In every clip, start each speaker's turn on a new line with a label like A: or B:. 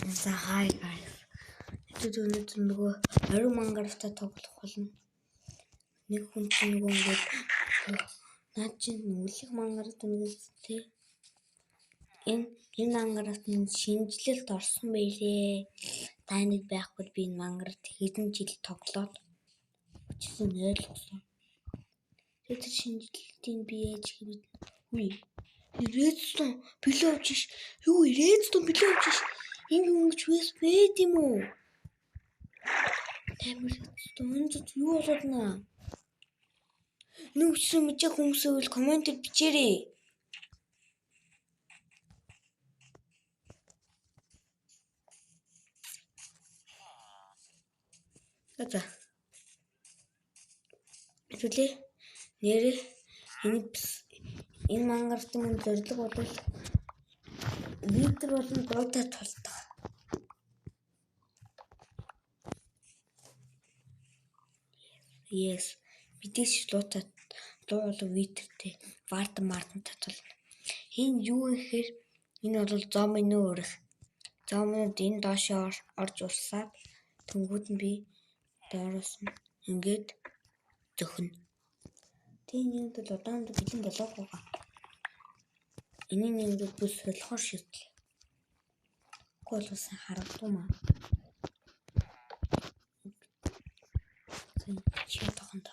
A: За hi guys. Тэгээд өнөөдөр нөгөө 20 Minecraft-а тоглох болно. Нэг хүн чинь нөгөө ингээд наад чинь нүглэх Minecraft нэгсэн тий. Энэ Minecraft нь шинэчлэлт орсон байлээ. Та нэг байхгүй би энэ Minecraft хэдэн жил тоглоод өчсөн ойлгосон. Тэгээд тэр шинэчлэлтийг би яаж хийх вэ? Redstone билүү авч ш. Юу Redstone билүү авч ш. Энэ юм гэж вэс байд юм уу? Амар Redstone энэ юу болоод наа? Нэг үчсэн мэдэх хүмүүс байвал комментээр бичээрэй. За. Хэвлээ. Нэрээ энэ энэ Minecraft-ын мөн зорилго бол Wither болон Dota тулдах. Yes. Мэдээж Dota дуу болон Wither-тэй Warden Martin-тай тулна. Энэ юу гэхээр энэ бол зомбины өрх. Зомбинууд энэ доошоо орж урсаад тэнгууд нь би доороос нь ингээд зөхнө. Тийм юм бол удаан бэлэн болоогүй га. Энийг ингээд бүр солихоор шийдлээ. Үгүй бол сайн харагдуу маа. Чи тохонд.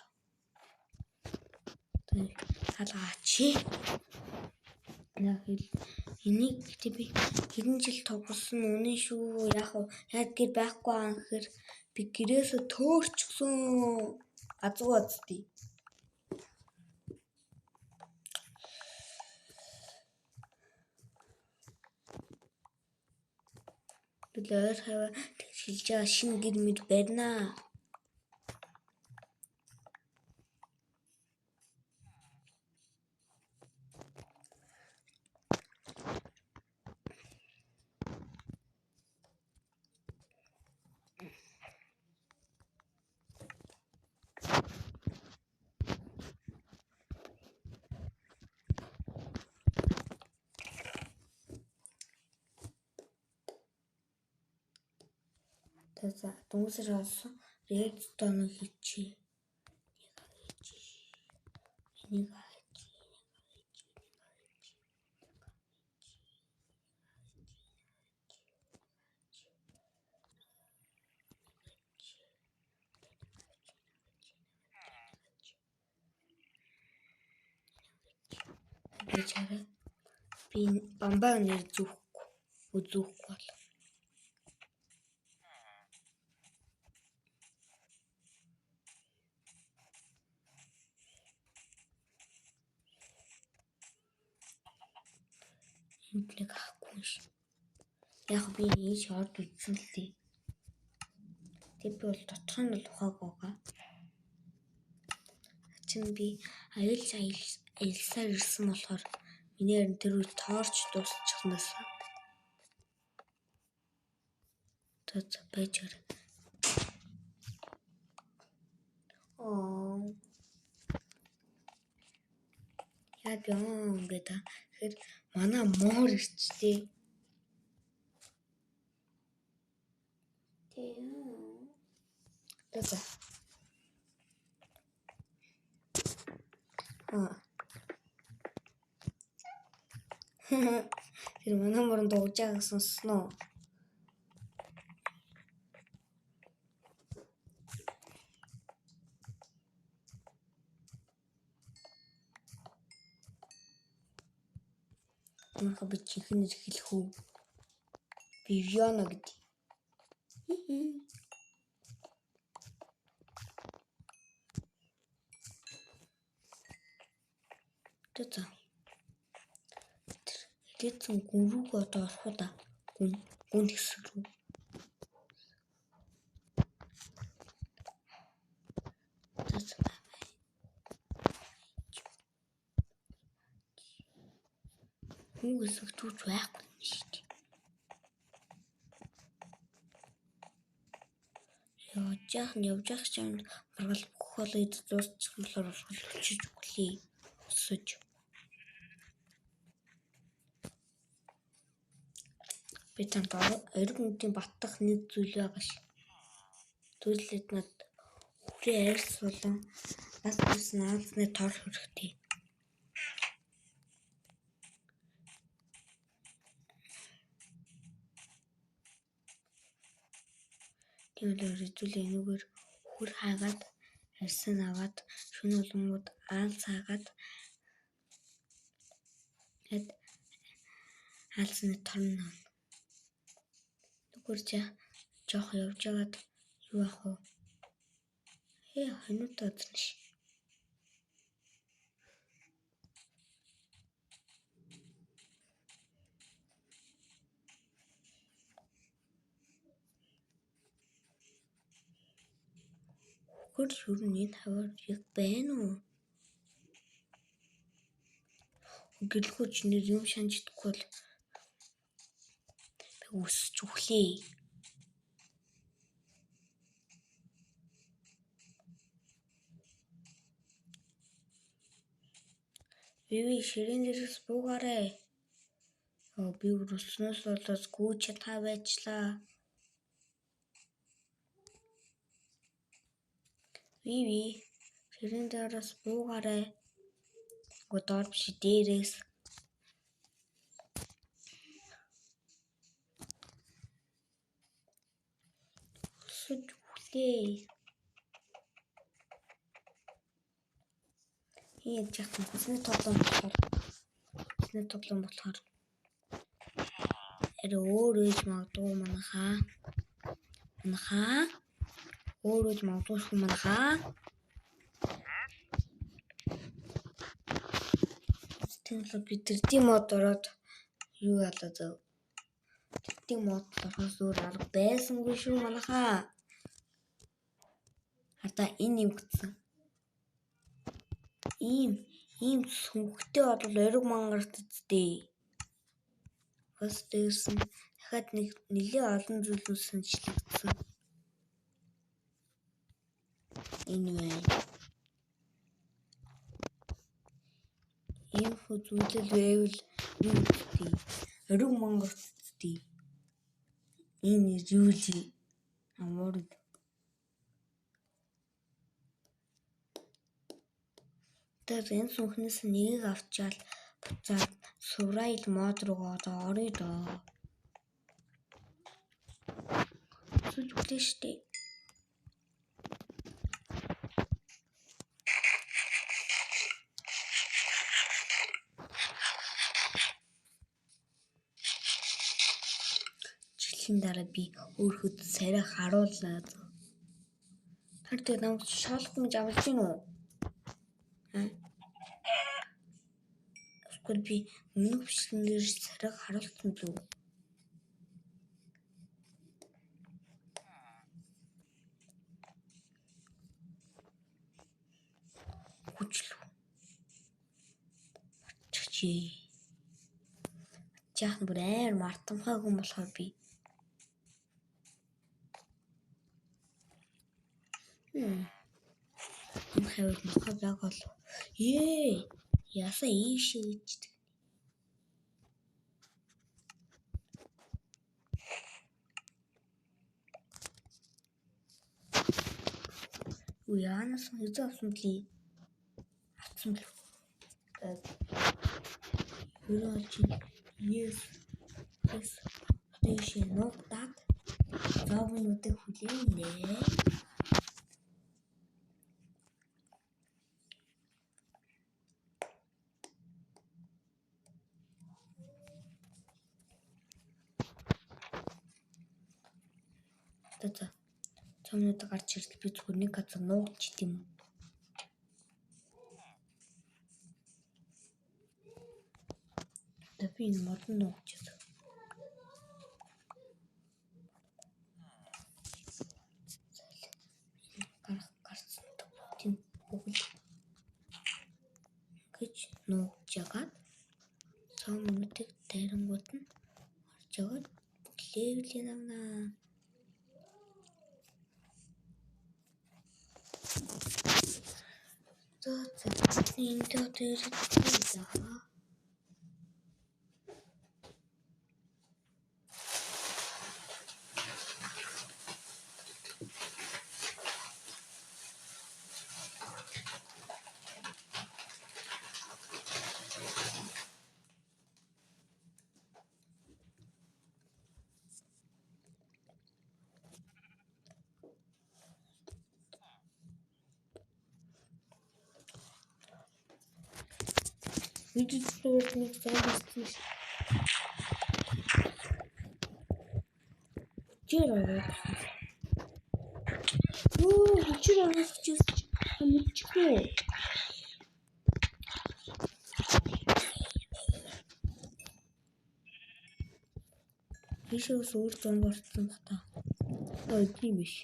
A: Халаач. Яг энийг гэтээ би хэдэн жил тоглосон үнэн шүү. Яг яг гэр байхгүй аа гэхээр би гэрээсээ төөрчихсөн. Азуу азтий. Би л ойр хаваа тэгж хэлж байгаа шинэ гэр мэр барьнаа. За дөнгөсөр олсон Redstone хийчихье. Энийг хийж хараа. Би бамбаа нэр зүүхгүй. Үзүүхгүй бол. Энд нэг авахгүй юм шиг. Яг би ийш орд үзсэн л дээ. Тэг би бол дотор нь бол ухаагүй байгаа. Чин би аялсаар ирсэн болохоор миний харин тэр үед тоорч дуусчихсан байсан. За байж гараа. Аа. Яа би аа ингээд тэгэхээр манай моор ирчтэй. Тийм. За. Аа. Тэр манай морон дуугж байгааг сонссон уу? Өнөхөө би жинхэнэ нэр хэлэх үү? Вивиана гэдэг. За. Тэр хэлээдсэн гүн рүүгээ одоо орох уу да? Гүн хэсэг рүү. За. Хүн хэсэг түүж байхгүй юм шүү дээ. Явж явах чинь маргал бүх болоо идэж дуусчих болохоор өчөж өглөө. Өсөж. Би танд ориг нүдийн баттах нэг зүйл байгаа ш. Зүйлээд над үхрийн арьс болон бас үсэн аалзны тор хэрэгтэй. Тийм л хэдүүлээ энүүгээр үхэр хайгаад арьсыг аваад шөнө болонгууд аалз хаагаад аалзны тор нь авна. Нүгэр жоох явж байгаад юу ах вэ? Хоньууд озноо ш. Үхэр ер нь энэ хавар яг байна уу? Гэрлэхүү чи нэр юм шанж идэхгүй бол би өсөж үхлээ. Виви ширээн дээрээс буугаарай. Би өснөөс болоод гүйж чадхаа байчлаа. Виви ширээн дээрээс буугаарай. Үгүй доор биш дээрээс. Өсөж үхлээ. Яаж яах вэ? Хүнсний тоглоом болохоор арай өөр ээж магадгүй манайхаа. Манайхаа өөр ээж магадгүй шүү манайхаа. Тийм л би 3D мод ороод юу ялаа зөө. 3D мод орохоос өөр арга байсангүй шүү манайхаа. Хардаа энэ юм гүтсэн. Ийм сүнхтэй бол ориг мангарт үсттэй. Бас дээрсэн дахиад нэг нэлээ олон зүйлүүд санчлагдсан. Энэ байна. Ийм хүү зүйлэл байвал юу үсттэй. Ориг мангарт үсттэй. Энэ юу л амар. Тэр энэ сүнхнээс нэгийг авчаал буцаад сурвайл мод руу одоо оръё доо. Өсөж өглөө штэ. Жилийн дараа би өөрхөд царай харуулнаа. Тэр тэг намайг шоолохгүй гэж авалж гин үү? Эсвэл би өмнөх бичлэгэн дээр царайг харуулсан билүү? Хүчлүү. Мартчихжээ. Жаахан бүр аяар мартамхай хүн болохоор би. Энэ хавьд нохой баг болов. Ясаа ийшээ ичдэг. Үгүй яанаас хэзээ авсан блий? Авсан бил. Ерөө чи yes. Yes. Одоо ийшээ нуугдаад зоогнуудыг хүлээнэ. За цомнууд гарч ирэл би зүгээр нэг газар нуугдчих юм. Одоо би энэ модон нуугдчихсан. Гарах гарсан бүгдийг бүгд ингэж нуугдж ягаад цомнуудыг дайрангууд нь орж яваад левелийг авнаа. За энэ дээр за. Видео нэг зомби ирсэн ш. Чир ороод. Юу чир ороод чи мэдчихгүй. Тийшээс өөр зомби орсон бах та. Ой тийм биш.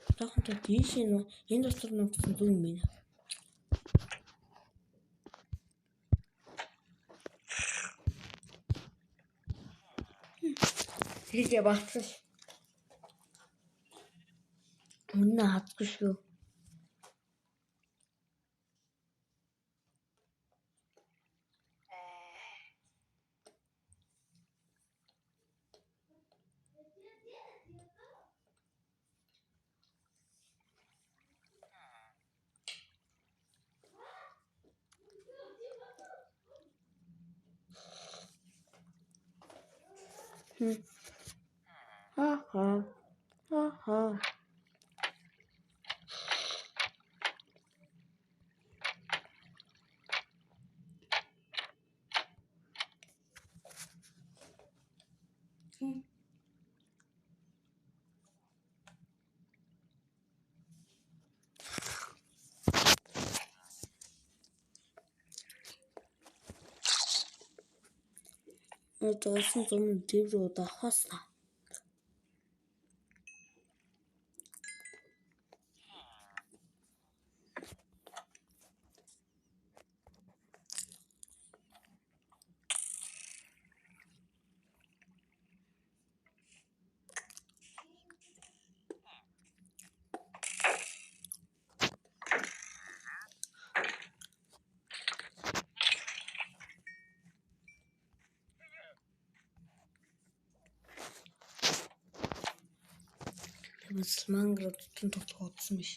A: Одоохондоо тийш энэ дотор нуугдсан зүг юм байна. Тийшээ багтсан. Үнэн хадгүй шүү. Ха ха ха. Зоосон зам дэв рүү давхаас та. Мусульман тутан тоглох удсан биш.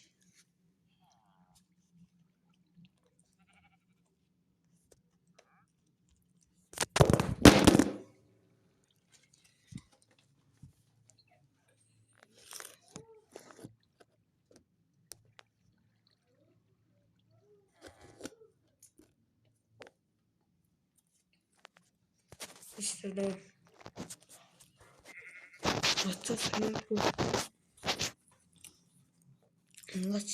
A: Эсвэл оцоо сонирхол. Ингээч.